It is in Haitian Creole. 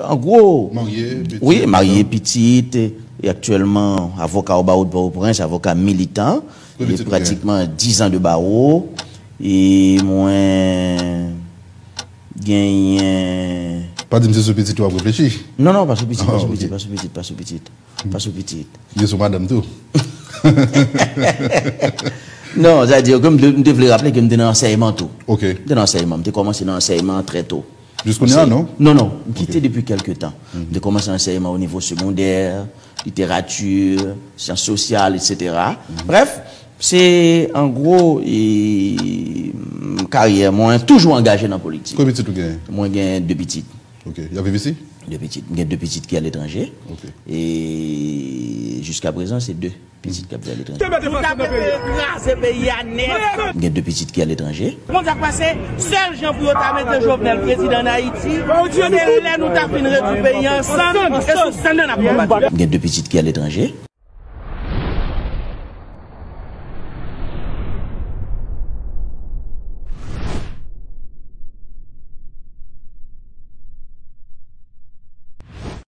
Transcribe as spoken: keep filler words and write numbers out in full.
An gwo, wi, marye, pitit, e aktyèlman avoka o bawo de Pòtoprens, avoka militan, e pratikman diz an de bawo, e mwen genyen. Pa di m se sou pitit ou ap reflechi. Non, non, pa sou pitit, pa sou pitit, pa sou pitit, pa sou pitit. Pa sou pitit. Gen sou madanm tou. Non, sa di ke m te, m te vle raple ke m te nan ansèyman tou. Ok. M te nan ansèyman, m te kòmanse nan ansèyman trè to. Jis kounye a, non? Non, non, m kite depi kèlke tan. M te kòmanse ansèyman o nivo segondè, literati, syans sosyal, etsetera. Brèf, se an gwo e, karyè mwen toujou angaje nan politik. Konbyen pitit ou genyen? Mwen gen de pitit. Ok. Y ap viv isi? De pitit. M gen de pitit ki aletranje. Ok. E jiska prezan, se de pitit k ap viv aletranje. Nou ta prefere kraze peyi a nèt. M gen de pitit ki aletranje. Konn sa k pase, sèl jan pou yo ta mete Jovenel prezidan an Ayiti, se lè nou ta fin redwi peyi a ansanm, e sou sèn nan n ap konbat. M gen de pitit ki aletranje.